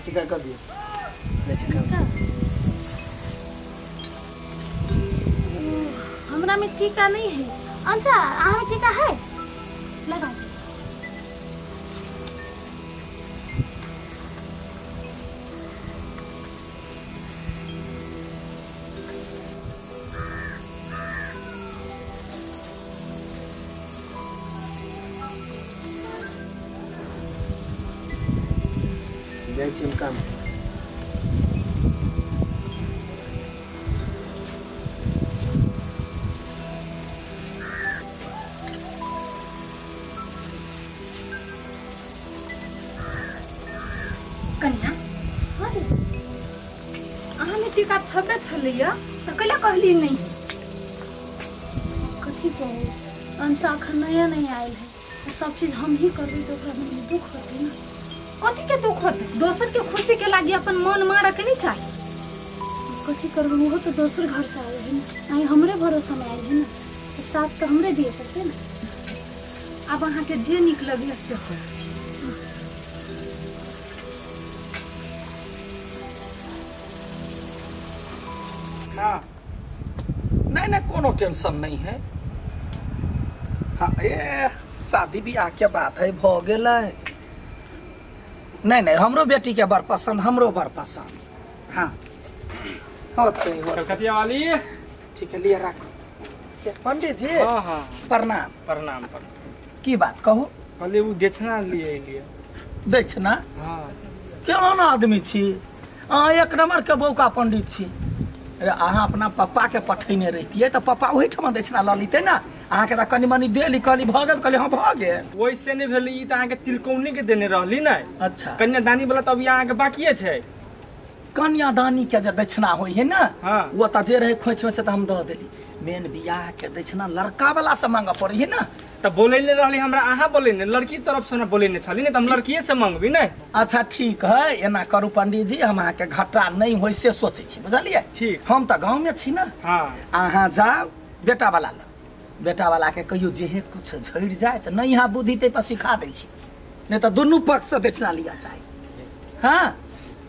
टीका कर दियो जाइ छी काम। हमरा में टीका नहीं है। अंशा अहाँ में टीका है? लगा दे। जाइ छी हम काम। कन्या हाँ दीदी। अहाँ में टीका छबे छलैया तऽ कैला कहली नहीं? कथी कहू अंशा अखन नया नया आयल है, सब चीज हम ही करबै तऽ ओकरा दुख होतै ना। कथी के दुख होतै? दोसर के खुशी के लागी अपन मन मारऽ के नहीं चाही। कथी करबै, ओहो तऽ दोसर घर से आयल है ना, आइ हमरे भरोसा में आयल है ना, तऽ साथ तऽ हमरे दिए पड़तै ना। आब अहाँ के जे नीक लगैया से करू। हाँ नहीं नहीं कोनो टेंशन नहीं है। हाँ ये शादी ब्याह के बात है भ गेलै। नहीं नहीं हमरो बेटी के बड़ पसंद, हमरो बड़ पसंद। हाँ होते होते। कलकतिया वाली ठीक है लिया राखो। पंडित जी हाँ हाँ प्रणाम। प्रणाम प्रणाम। की बात कहू? कहलिए उ दक्षिणा लिए लिए। दक्षिणा? हाँ। केहन आदमी छी अहाँ, एक नंबर के बौका पंडित छी। अरे अहाँ अपना पप्पा के पठेने रहितियै तऽ पप्पा ओहिठाम दक्षिणा लऽ लितै ना। अहाँके तऽ कनि मनि देली, कहली भऽ गेल, कहली हाँ भऽ गेल। वैसे नहीं भेलै, ई तऽ अहाँके तिलकौनी के देने रहली ने। अच्छा कन्यादानी वाला तऽ अभी अहाँके बाकिए छै। कन्यादानी के जे दक्षिणा होइ है ना, हाँ। वो तऽ जे रहे खोइछ में से तऽ हम दऽ देली। मेन बियाह के दक्षिणा लड़का वाला से मांगऽ पड़ै है ना। तऽ बोलैले रहली हमरा, अहाँ बोलैने लड़की तरफ से ना बोलैने छली ने, तऽ हम लड़किए से मांगबी ने। अच्छा ठीक है, एना करू पंडित जी, हम अहाँके घाटा नहीं होइ से सोचै छी, बुझलियै? ठीक। हम तऽ गाँव में छी ना। हाँ। अहाँ जाउ बेटा वाला लग, बेटा वाला के कहियो जेहे कुछ झड़ि जाए तऽ नहीं यहाँ बुद्धि ताहि पर सिखा दै छी, नहीं तऽ दुनू पक्ष से दक्षिणा लिअ चाही। हाँ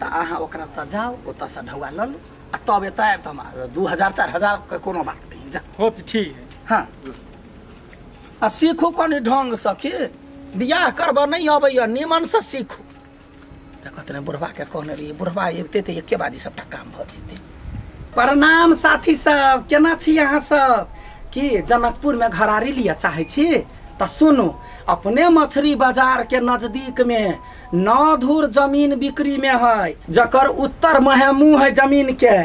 तऽ अहाँ ओकरा तऽ जाउ, ओतऽसँ ढौआ लऽ लू आ तब एतऽ आयब तऽ हम 2000 4000 के कोनो बात नहीं। जा हो तऽ ठीक है। हाँ आ सीखू कनि ढङ्गसँ, कि बियाह करबऽ नहि अबैया, निमनसँ सीखू। देखत ने बुढ़बा के कहने रहियै, बुढ़बा अबितै तऽ एके बाजी सबटा काम भऽ जेतै। प्रणाम साथी सब, केना छी अहाँ सब? कि जनकपुर में घरारी लिअ चाहै छी तऽ सुनू, अपने मछली बाजार के नजदीक में 9 धूर जमीन बिक्री में है, जकर उत्तर महे मुँह है जमीन के,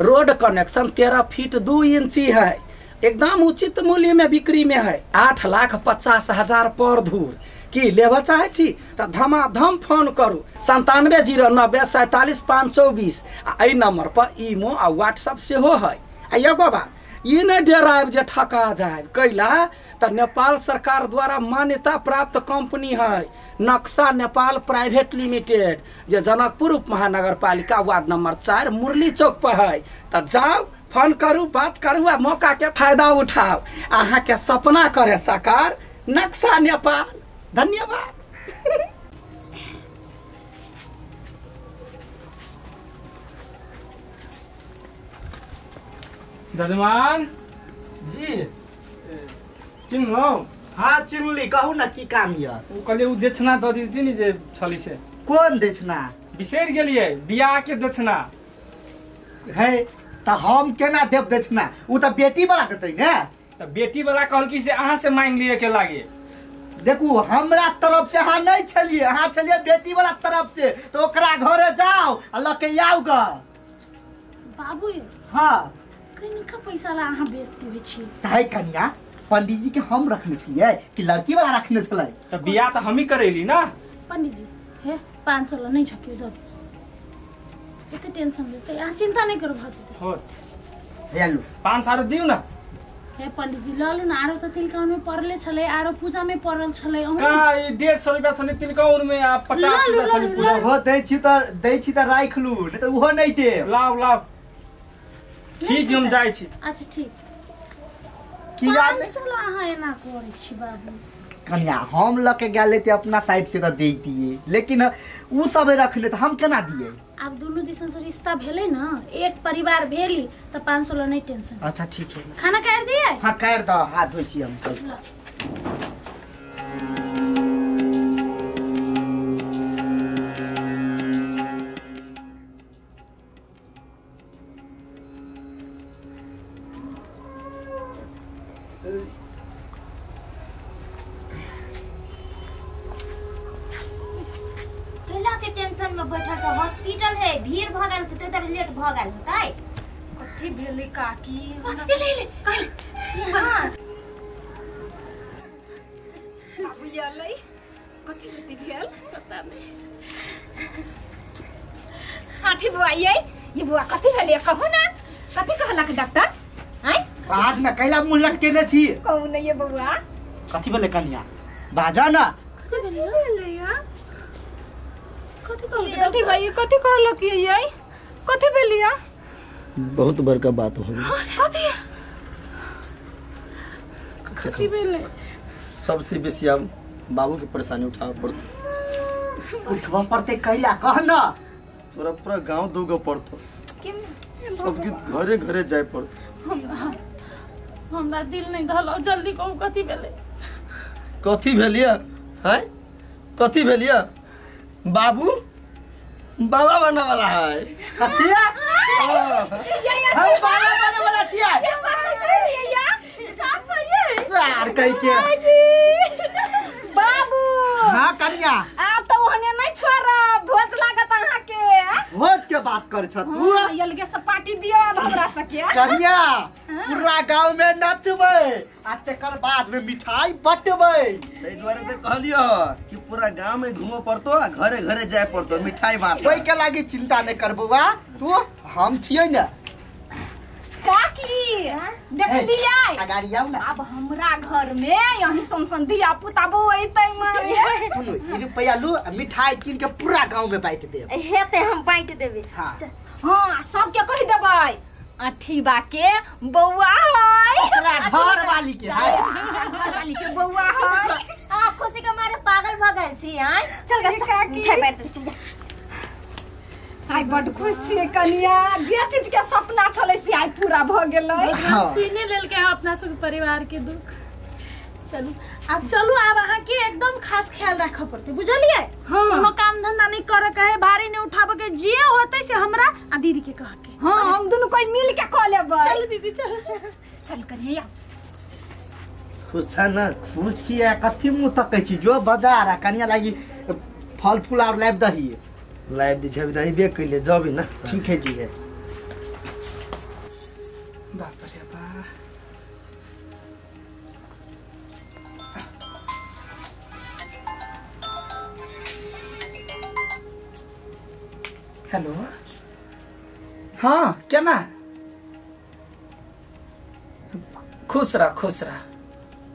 रोड कनेक्शन 13 फीट 2 इंची है, एकदम उचित मूल्य में बिक्री में है, 8,50,000 पर धूर। की लेबऽ चाहै छी तऽ धमाधम फोन करू 97 090 47 524 आ एहि नंबर पर ईमो आ व्हाट्सअप सेहो है। आ एगो बात ई नहि डरायब जे ठका जायब, कैला तऽ नेपाल सरकार द्वारा मान्यता प्राप्त कंपनी है नक्शा नेपाल प्राइवेट लिमिटेड, जे जनकपुर उप महानगरपालिका वार्ड नंबर 4 मुरली चौक पर है। तऽ जाउ फोन करू, बात करू आ मौका के फायदा उठाओ। अहाँ के सपना करे साकार नक्शा नेपाल। धन्यवाद। जजमान जी चिन्हलौ? हाँ चिन्हली, कहू ना की काम यऽ? ओ कहलियै उ दक्षिणा दऽ दिती ने जे छली से। कोन दक्षिणा? बिसरि गेलियै, बियाह के दक्षिणा। है तऽ हम केना देब दक्षिणा? उ तऽ बेटी वाला देतै ने। तऽ बेटी वाला कहलकी से अहाँ से मांगि लिअ के लागे। देखू हमरा तरफ से अहाँ नहीं छलियै, अहाँ छलियै बेटी वाला तरफ से, तऽ ओकरा घरे जाउ आ लऽ के आउ ग। बाबू हाँ कनिका पैसा ला अहाँ बेइज्जती होइ छी। ताहि कनिया पंडित जी के हम रखने छलियै कि लड़की वाला रखने छलै? तऽ बियाह तऽ हमही करेली ना। पंडित जी हे 500 ला नहीं झकियो दऽ दियौ, एते टेंशन लेतै अहाँ, चिंता नहीं करू भऽ जेतै। हो हे लू 500 दियौ ना। हे पंडित जी लऽ लू ना, आरो तऽ तिलकौन में पड़ले छलै, आरो पूजा में पड़ल छलै। का ई 150 रुपया छलै तिलकौन में आ 50 रुपया छलै पूजा। हो दै छी तऽ दै छी तऽ राखि लू, नहीं तऽ उहो नहीं देब। लाउ लाउ ठीक, हम जाइ छी। अच्छा ठीक। की याद 500 ला अहाँ एना करै छी बाबू? कन्या हम लके गेल लेते अपना साइड से त दे दिए, लेकिन उ सब रखले त हम केना दिए। आब दुनू दिसन से रिश्ता भेलै ना, एक परिवार भेली त 500 ल नहीं टेंशन। अच्छा ठीक है, खाना काट दिए? हां काट द, हाथ धोइ छी हम। चल टेंशन में बैठल छ, हॉस्पिटल है, भीड़ भ गेल होतै त लेट भ गेल होतै। कथी भेलै काकी? ले ले हां बाबू आलै, कथी कथी भेल पता नहीं। आठी बुआ ये बुआ कथी भेलै कहू ना, कथी कहलक डॉक्टर? आय आज ना कैला मुंह लटकेने छी? कहू ना ये बउआ कथी भेलै कन्या, बाजा ना कथी भेलै या? कथी कहलक कथी भाई, कथी कहलक ये? कथी भेलिया? बहुत बड़का बात हो गई। कथी कथी भेलै? सबसे बेसी अब बाबू के परेशानी उठावे पड़त। उठवा पड़ते कैला कह ना, तोरा पूरा गांव दूगो पड़तो, सबके घरे घरे जाए पड़तो। हमरा दिल नहीं धलो, जल्दी कहू कथी भेलै? कथी भेलिया हैं, कथी भेलिया? बाबू बाबा बने वाला है। कथी है? हम बाबा बने वाला छियै। यार कहि के बाबू। हां कन्या, आप तो ओहने नहीं छोड़ब, भोज लागत अहाँ के। भोज के बात कर छ तू? अलगे से पार्टी दियो अब हमरा सके। कन्या पूरा गांव में नचबै आ तकर बाद में मिठाई बटबै। तै दुआरे त कहलियो कि पूरा गांव में घूमे पड़तो आ घरे घरे जाय पड़तो मिठाई बांटे। ओइ के लागी चिंता नहीं कर बउआ, तू हम छियै ना। काकी देखलियै अगाड़ी आउ ना, अब हमरा घर में यही सन धिया पुता बउएतै मारे। सुनु ई रुपया लू आ मिठाई कीन के पूरा गांव में बांट देब। हेते हम बांट देबे। हां हां सबके कहि देबै अठी बा के बउआ है, ओकरा घर वाली के है, घर वाली के बउआ है। आ खुशी के मारे पागल भ गेल छी। हां चल काकी मिठाई बांट दे, चल जा। आई बड खुश छियै कनिया, जे चीज के सपना छलै से आई पूरा भ गेलै। सुने लेलकै अपना सब परिवार के दुख। चलू आब, चलू आब अहाँ के एकदम खास ख्याल राखऽ पड़तै, बुझलियै? हाँ। कोनो काम धंधा नहीं करे के है, भारी नहीं उठाबे के, जे होतै से हमरा आ दीदी के कह के। हां हम दुनू कोई मिल के कऽ लेबै। चल दीदी चल चल कनिया। खुश छ ना? खुश छियै, कथी मुँह तकै छी? जो बाजार आ कनिया लागि फल फूल आर लाबि दही। लाइव दी छबी दही बे कइले जबी ना। ठीक है जी है। बाप रे बाप, हेलो। हाँ केना? खुश रह खुश रह।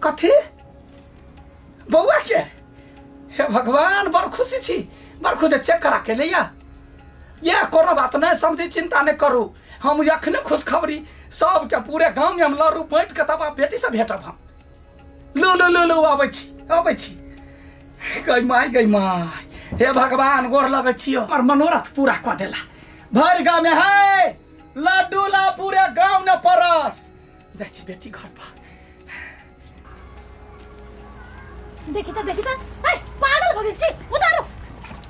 कथी बउआ के? हे भगवान, बड़ खुशी छी, बड़ खुद चेक करा के ले या। कोनो बात नहीं समझी, चिंता नहीं करू, हम अखने खुशखबरी सबके पूरे गांव में हम लड़ू बाँट के तब बेटी से भेटब हम। लू लू लू लू आबै छी आबै छी। गई माय गई माय, हे भगवान गोर लगै छियो, हमर मनोरथ पूरा कऽ देला। भरि गाँव में है लड्डू ला पूरे गाँव ने परस। जाइ छी बेटी घर पर। देखी त देखी त, ए पागल भ गेल छी, उतारो।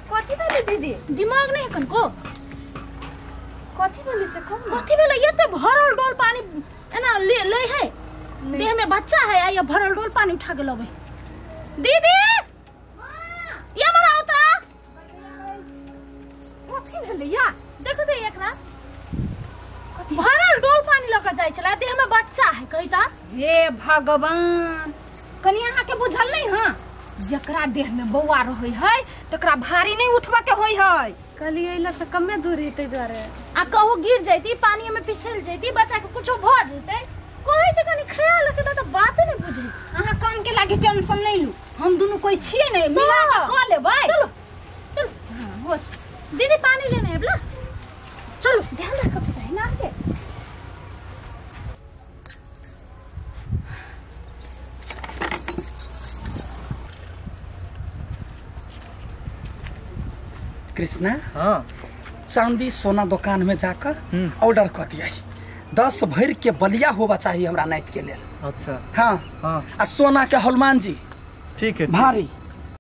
कथी भेलै दीदी? दिमाग नहीं है कनको? कथी भेलै से कहू? कथी भेलै? ये त भरल डोल पानी एना ले ले है, देह में बच्चा है आ ये भरल डोल पानी उठा के लबै। दीदी ये मरा उतरा। कथी भेलै या? देखो त एकरा भरल डोल पानी लऽ के जाइ छला, देह में बच्चा है कहि त। हे भगवान, कनि अहाँ के बुझल नहीं? हां जकरा देह में बौआ रहै है तकरा भारी नहीं उठवा के होय है। कहलियै एला से कमे दूरी तै दुआरे आ कहू गिर जैती पानी में फिसल जैती, बच्चा के कुछो भ जैतै। कहै छै कनि ख्याल रखे त बात नहीं बुझै। अहाँ काम के लागी टेंशन नहीं लू, हम दुनू कोई छियै नहीं, मिला के क लेबै। चलो चलो। हां हो दीदी पानी लेने आबला, चलो ध्यान रखब चाही ना के। कृष्णा हाँ चांदी सोना दुकान में जाकर ऑर्डर कर दिया। 10 भरि के बलिया होबा चाहिए हमरा नाइत के लेल। अच्छा। हाँ। हाँ। आ सोना के हनुमान जी ठीक है भारी।